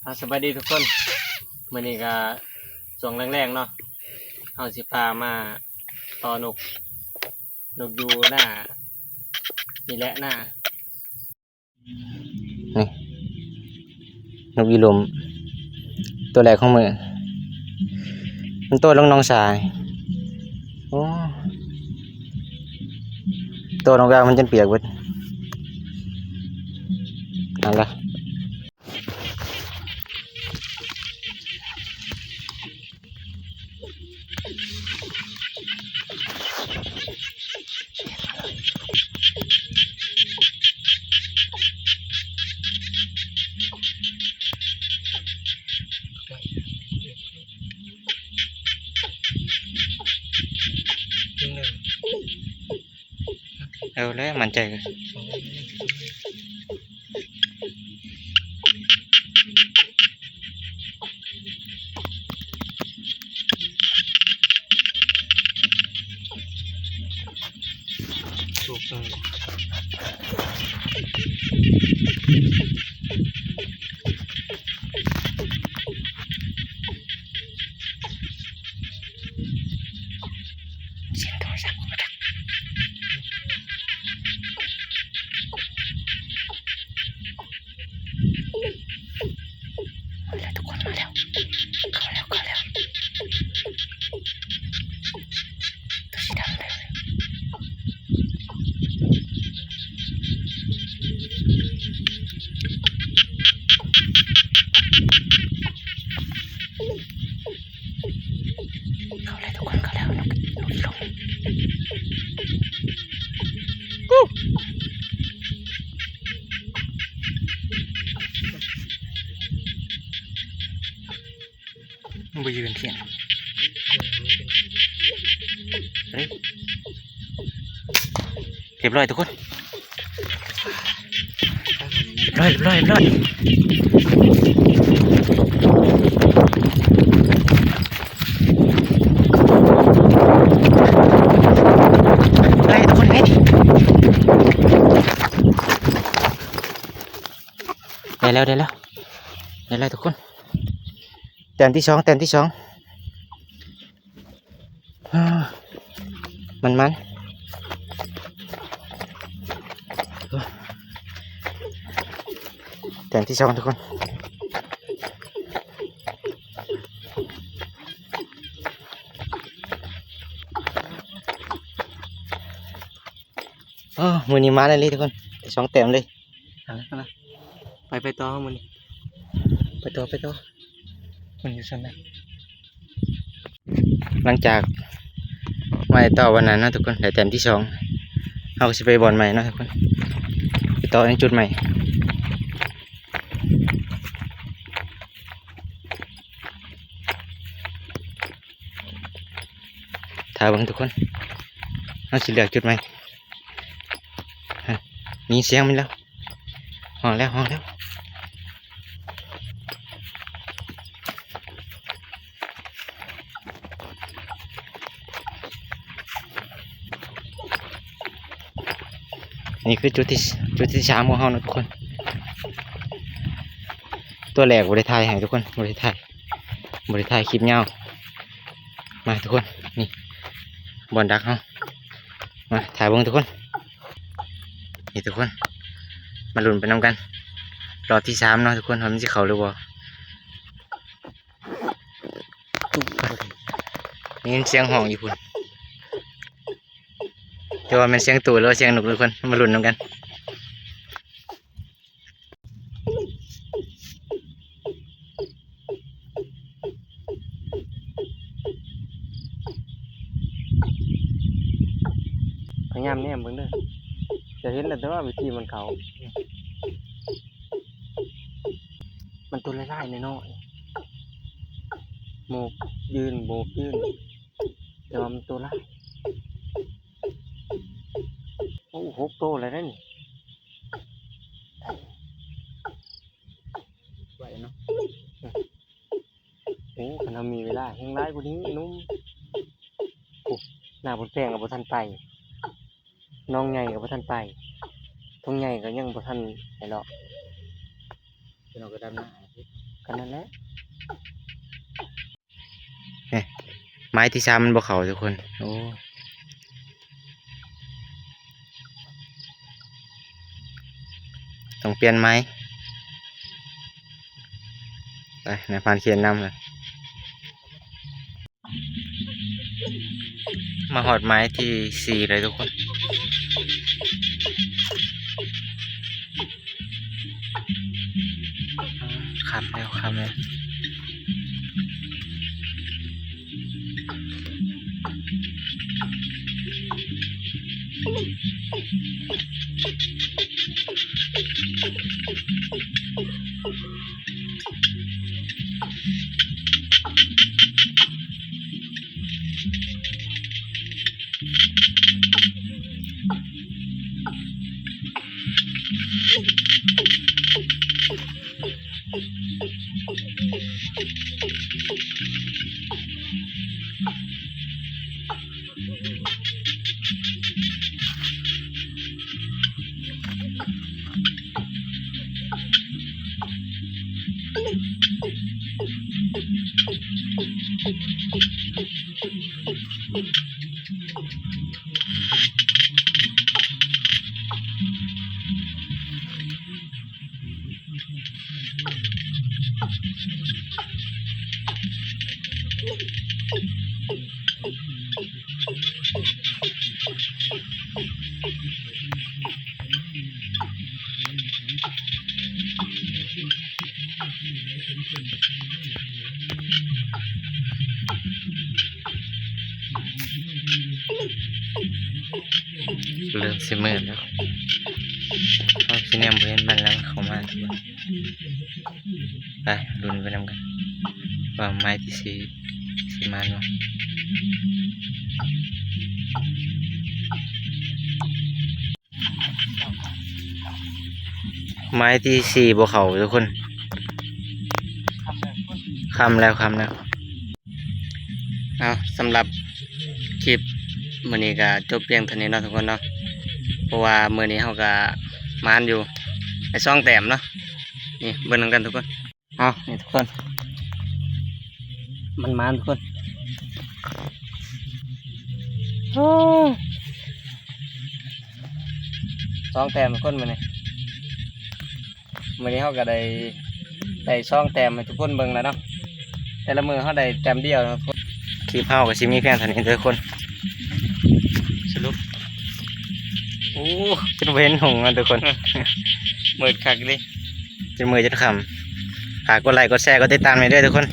ອ່າ ສະບາຍດີທຸກຄົນ ມື້ນີ້ກະຊ່ວງແລງໆເນາະ ເຮົາຊິພາມາຕໍ່ນົກ ນົກຢູ່ໜ້ານີ້ແຫຼະ ໜ້າ ນີ້ ນົກອີ່ຫຼົມ ຕົວແລກຂອງມື້ ມັນໂຕດລົງໜອງສາຍ ໂອ້ ໂຕດລົງແລ້ວມັນຈົນປຽກເບິດ ຫັ້ນລະ. ເອົາແລ້ວ ໝັ້ນໃຈເລີຍ ມາແລ້ວທຸກຄົນ ມາແລ້ວ ເຂົ້າແລ້ວ ເຂົ້າແລ້ວ ໂຕສີດຳເລີຍ ເຂົ້າແລ້ວທຸກຄົນ ເຂົ້າແລ້ວ ນົກ ນົກອີ່ຫຼົມ ມັນບໍ່ຢືນທ່ຽງ ເຮີ້ຍ ຮຽບຮ້ອຍທຸກຄົນ ຮຽບຮ້ອຍ ຮຽບຮ້ອຍ ຮຽບຮ້ອຍ ໄດ້ທຸກຄົນ ໄດ້ ໄດ້ແລ້ວ ໄດ້ແລ້ວ ໄດ້ແລ້ວທຸກຄົນ ແຕ້ມທີສອງ ແຕ້ມທີສອງ ມັນ ມັນ ແຕ້ມທີສອງທຸກຄົນ ໂອ້ ມື້ນີ້ມາແລ້ວເລີຍທຸກຄົນ ໄດ້ສອງແຕ້ມເລີຍ ຫັ້ນລະ ຫັ້ນລະ ໄປ ໄປຕໍ່ເຮົາມື້ນີ້ ໄປຕໍ່ ໄປຕໍ່ ມັນຢູ່ຊັ້ນນະ ຫຼັງຈາກມາໄດ້ຕໍ່ວັນນັ້ນເນາະທຸກຄົນ ໄດ້ແຕ້ມທີສອງ ເຮົາກໍຊິໄປບ່ອນໃໝ່ເນາະທຸກຄົນ ໄປຕໍ່ໃນຈຸດໃໝ່ ຖ້າເບິ່ງທຸກຄົນ ເຮົາຊິເລືອກຈຸດໃໝ່ ຮະ ມີສຽງມັນແລ້ວ ຮ້ອງແລ້ວ ຮ້ອງແລ້ວ ນີ້ຄືຈຸດທີ່ ຈຸດທີ່ສາມຂອງເຮົາເນາະທຸກຄົນ ຕົວແລກບໍ່ໄດ້ຖ່າຍໃຫ້ທຸກຄົນ ບໍ່ໄດ້ຖ່າຍ ບໍ່ໄດ້ຖ່າຍຄລິບຍາວ ມາທຸກຄົນ ນີ້ບ່ອນດັກເຮົາ ມາ ຖ້າເບິ່ງທຸກຄົນ ນີ້ທຸກຄົນ ມາລຸ້ນໄປນຳກັນ ຮອບທີສາມເນາະທຸກຄົນ ວ່າມັນຊິເຂົ້າຫຼືບໍ່ ໄດ້ຍິນສຽງຮ້ອງຢູ່ພຸ້ນ ແຕ່ວ່າແມ່ນສຽງໂຕ ຫຼືວ່າສຽງນົກທຸກຄົນ ມາລຸ້ນນຳກັນ ພະຍາຍາມແນມເບິ່ງເດີ ຈະເຫັນແລ້ວ ແຕ່ວ່າວິທີມັນເຂົ້າ ມັນຕົວຫຼາຍໆ ນ້ອຍໆ ໂມກຢືນ ໂມກຢືນ ແຕ່ວ່າມັນໂຕຫຼາຍ ໂອ້ ຫົກໂຕແລ້ວເດ້ນີ້ ໄວເນາະ ໂອ້ ຄັນເຮົາມີເວລາແຮ່ງຫຼາຍກວ່ານີ້ ໜຸ່ມ ໂອ້ ໜ້າບຸນແພງກໍບໍ່ທັນໄປ ໜອງໃຫຍ່ກໍບໍ່ທັນໄປ ທົ່ງໃຫຍ່ກໍຍັງບໍ່ທັນໄປເລາະ ພີ່ນ້ອງກໍດຳນາ ກັນນັ້ນແຫຼະ. ນີ້ ໄມ້ທີສາມມັນບໍ່ເຂົ້າທຸກຄົນ. ໂອ້ ຕ້ອງປ່ຽນໄມ້. ໄປ ນາຍພານຂຽນນຳລະ. ມາຮອດໄມ້ທີສີ່ເລີຍທຸກຄົນ. ຄ່ຳແລ້ວ ຄ່ຳແລ້ວ. ເລີ່ມຊິມືດແລ້ວ ເຮົາຊິແນມບໍ່ເຫັນມັນແລ້ວ ເຂົ້າມາ ໄປລຸ້ນໄປນຳກັນ ວ່າໄມ້ທີສີ່ຊິມາບໍ່. ໄມ້ທີສີ່ບໍ່ເຂົ້າທຸກຄົນ. ຄ່ຳແລ້ວ ຄ່ຳແລ້ວ. ເອົາ ສຳລັບຄລິບມື້ນີ້ກໍຈົບພຽງເທົ່ານີ້ເນາະທຸກຄົນເນາະ ເພາະວ່າມື້ນີ້ເຮົາກໍໝານຢູ່ໄດ້ສອງແຕ້ມເນາະ. ນີ້ເບິ່ງນຳກັນທຸກຄົນ. ເອົາ ນີ້ທຸກຄົນ ມັນມານທຸກຄົນ. ໂອ້ ສອງແຕ້ມທຸກຄົນມື້ນີ້. ມື້ນີ້ເຮົາກໍໄດ້ ໄດ້ສອງແຕ້ມໃຫ້ທຸກຄົນເບິ່ງແລ້ວເນາະ. ແຕ່ລະມື້ເຮົາໄດ້ແຕ້ມດຽວເນາະ. ຄລິບເຮົາກໍຊິມີພຽງເທົ່ານີ້ເດີທຸກຄົນ. ສະຫຼຸບ ໂອ້ ຈົນບໍ່ເຫັນຫຸ່ງມັນທຸກຄົນ. ມືດຄັກເດ ຈົນມືດຈົນຄ່ຳ. ຝາກກົດໄລກ໌ ກົດແຊ ກົດຕິດຕາມໃຫ້ເດີທຸກຄົນ.